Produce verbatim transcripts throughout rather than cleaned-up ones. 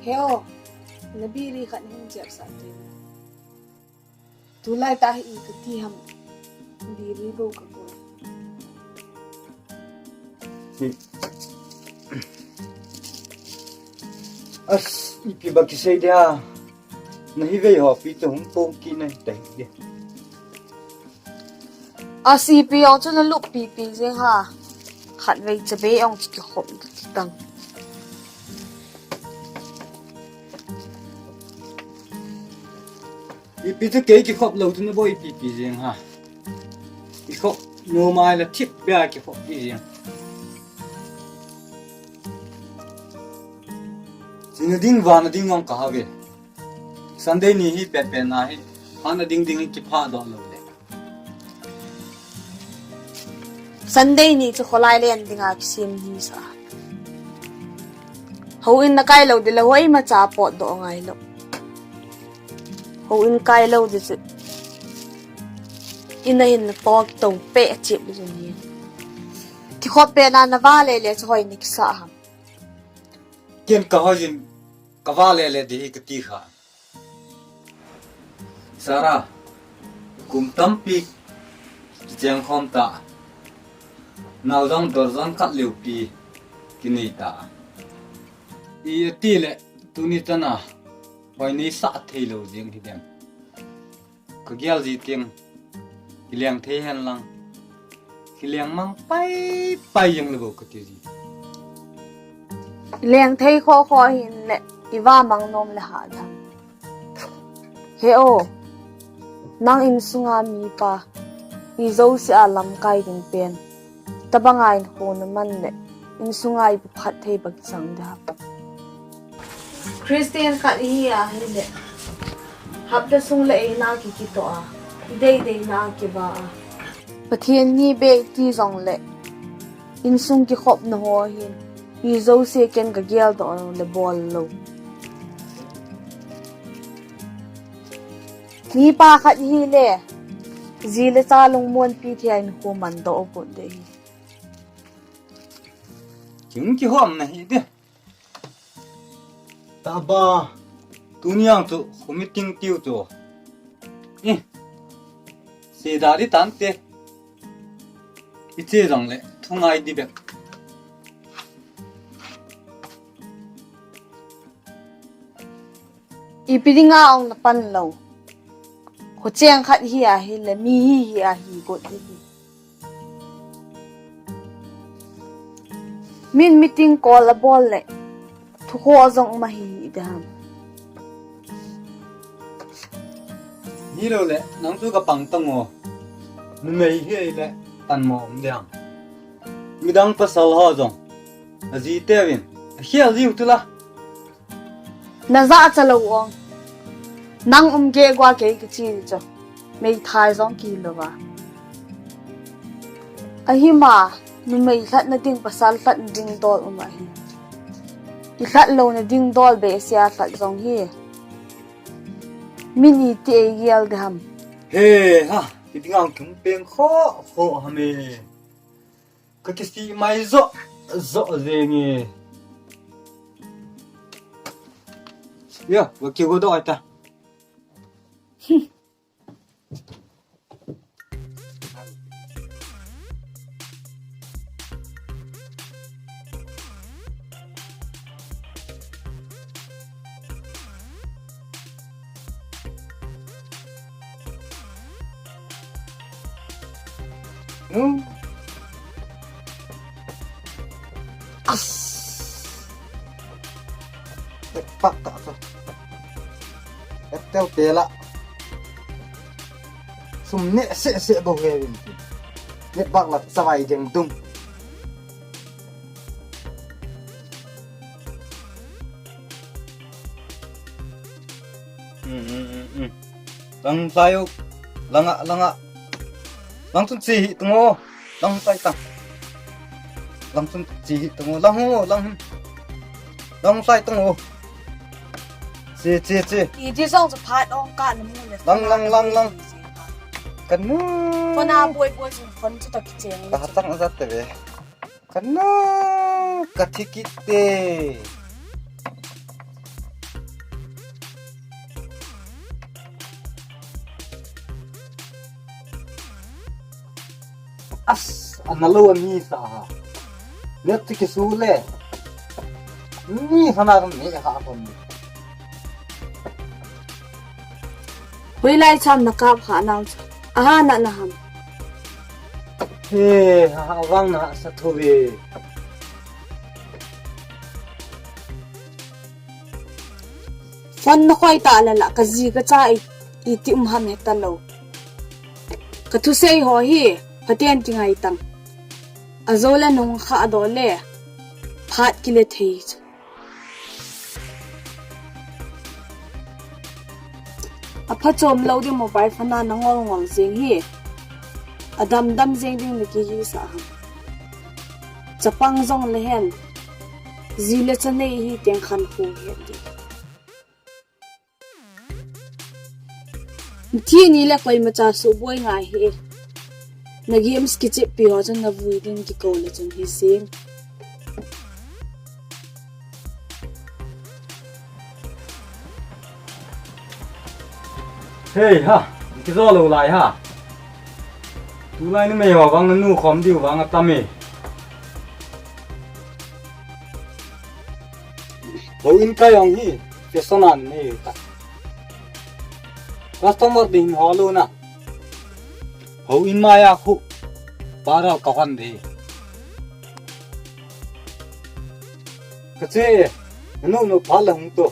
He o, na biri khat hung chep sah te. Tulai tah hi i kati ham. Biri bou ka bol. As, ipi ba kisei dia. Na hi vei ho pi te hung pong ki na hi ta hi dia. Asi pi ong chu na lup pi pi jeng ha. Khat vei cha be ong chu ki khop ki tang. Ipi chu kei ki khop lo chu na boi pi pi jeng ha. Ki khop no mai la thip bia ki khop pi jeng. China ding vana ding ong ka ha ve. Sunday ni hi pet pet na hi. Hana ding ding hi kipha doh lo le. Sunday ni chu kholai len dinga kisem ni sa. Houin na kai lo dile hoi ma cha pot doh ngai lo. Houin kai lo di chu. Ina hin na tok to pe chip di chu ni. Ki khop pe na na va le le chu hoi ni kisa ham. Ken ka hoi jin ka va le le di hi ka ti kha. Sara, kum tampi kicheng khom ta. Nau jong dor jong khat leu pi kinei ta. I ti le tuni chana hoi nei sa thei lo jeng hi dem. Ka gel ji teng kileng thei hen lang. Kileng mang pai pai jeng le bo ka ti ji. Kileng thei kho kho hin le i va mang nom le ha dam. He o, nang insunga mipa, i jouse a lamkai ding pen, tabanga in khona man le, insunga i phat thei bak chang da. Christian khat hi a hi le, hapta sung le eina ki kito a, dei dei na ki ba a. Pathian ni be ti jong le, insung ki khop na ho hin, i jouse ken ka gel doh le bol lo. Mipa khat hi le, ji le cha lungmon pi thei in khu man doh u put de hi. King ki hom na hi de. Ta ba, tuni ang chu, khu meeting tiu chu. Eh, se da di tan te. I che jong le, thungai di bek. Ipi dinga ong na pan lo. Khu cheng khat hi a hi le mi hi hi a hi got di hi. Min meeting call a bol le. Thu kho jong ma hi hi de ham. Ni lo le, nang chu ka pang tang o. Numei hi le, tan mo om de ham. Midang pasal ho jong. A ji te vin. A hial ji u tu la. Na ja cha lo ong. Nang um ge gua kei ka chi cho. Mei thai jong ki lo va. A hi ma, numei hlat na ding pasal hlat na ding dol um a hi. I hlat lo na ding dol be sia hlat jong hi. Min i ti ei gel de ham. He ha, ki ding ang kum peng kho kho ha me. Ka kisi mai zo zo ze nge. Ya, wa ki go do ai ta. Hmm. As. Tek pak tak tu. Etel pela. Sum ne se se bo he win. Net bak la savai jeng dum. Hmm, hmm, hmm, hmm. Lang sayo. Langa, langa. Lang sun si hi tungo. Lang sai tang. Lang sun si hi tungo. Lang ho, lang. Lang sai tungo. Si, si, si. I di song sa phat ong ka na mu le. Lang, lang, lang, lang. Kanu. Kona boy boy sun fun chu ta kicheng. Ka hatang azat te be. Kanu, ka thikit te. As, ana lo ani sa ha. Net ti kisu le. Ni sana kan ni ha kon. Hoilai cham na kap ha nau. Aha na na ham. He, ha, ha, vang na sa thu ve. Phone na khoi ta la la, ka ji ka cha i, i ti um ham he ta lo. Ka thusei ho hi, phaten ti ngai tang. A zo le nung kha a do le, phat ki le thei. A phachom lo ding mobile phone a na ngol ngol jeng hi. A dam dam jeng ding na ki hi sa ham. Chapang jong le hen. Ji le cha nei hi teng khan khu het ding. Thi ni le koima cha su boi ngai hi. Na games kichep pi ho chun na vui ding kiko le chun hi jeng. Hei ha, kijo lo lai ha. Tulai numei ho vang nu khom diu vang atam e. Houin kai ong hi, fashion an nei ta. Customer ding ho lo na. Houin maya khu, para ka hon de. Ka che, nu nu pha la hung to.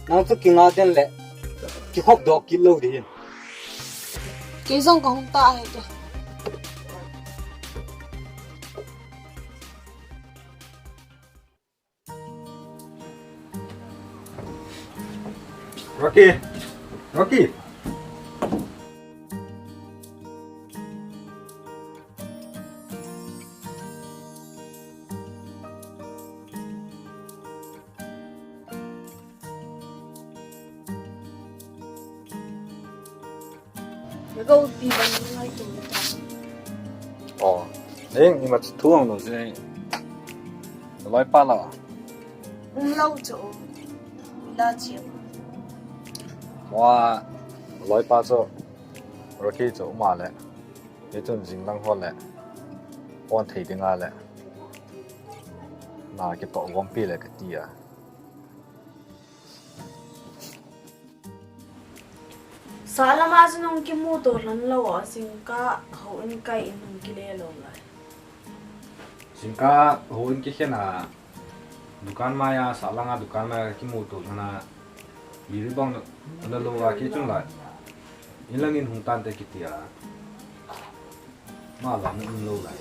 Nang chu kinga den le, kikhop dok kit lo de. Kei jong ka hung ta he ke. Rocky! Rocky! Nago ti ban ngai tu ta. Oh, eng ima thu ang lo se. Loi pa la. Um lo chu. La chi. Wa loi pa chu. Rocky chu ma le. Ni tun jing lang ho le. On thei dinga le. Na ki to gom pi le ka ti a. Sah lama chu nung kimu to lhon lo a, jingkah houin kai in nung kile lo lai. Jingkah houin kikhen a, dukan mai a, sah langa dukan mai a kimu to lhon a, biri bang na, na lo a kichun lai. In lang in hung tan te kiti a, ma la na um lo lai.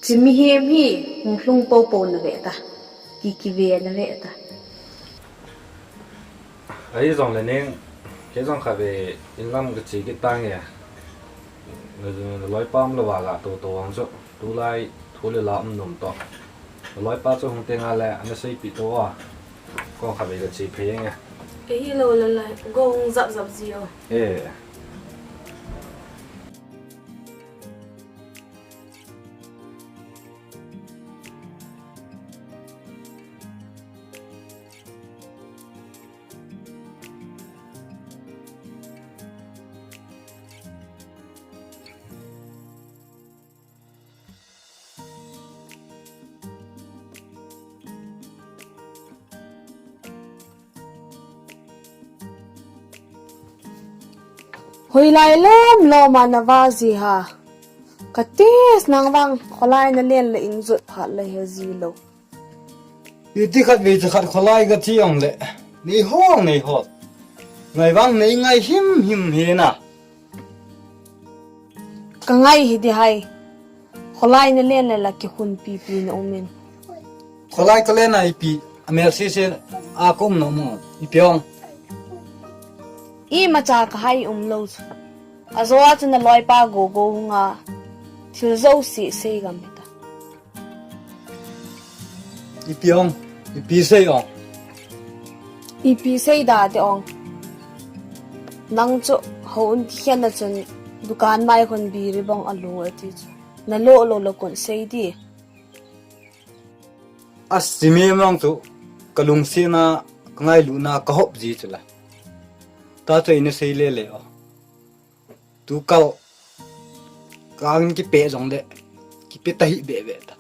Chi mihem hi hung lhung popo na ve ta, ki ki ve na ve ta. Ahi jong le neng, kei jong kha ve in lam ka chi kit ta nge. Na, na loi pa um lo va la to to ang chu, tulai thu le la um nom to. Na loi pa chu hung te nga le, ana sei pi to a. Kong kha ve ka chi phei nge. Ahi lo la la, go hung zap zap ji o. Eh. Hoilai lom lom a na va ji ha. Ka tes nang vang kholai na len le in jot phat le he ji lo. Iti khat ve cha khat kholai ka chi ong le. Nei hong nei hot. Ngai vang nei ngai him him he na. Ka ngai hi di hai. Kholai na len le la ki hun pi pi na um in. Kholai ka len a ipi, a mel si si a kum na um, ipi ong. Ima cha ka hai um lo chu. A zo a chu na loi pa go go hung a. Thil zo si sei gam hi ta. Ipi ong, ipi sei ong. Ipi sei da te ong. Nang chu houin kikhen a chun dukan mai khun biri bang a lo a ti chu. Na lo lo lo kon sei di. A simi mang chu ka lungsetna, ka ngailutna, ka hop ji chu la. Ta chu ina sei le le o. Tu kal Kang kipe jongle kipe tahih behbeh ta.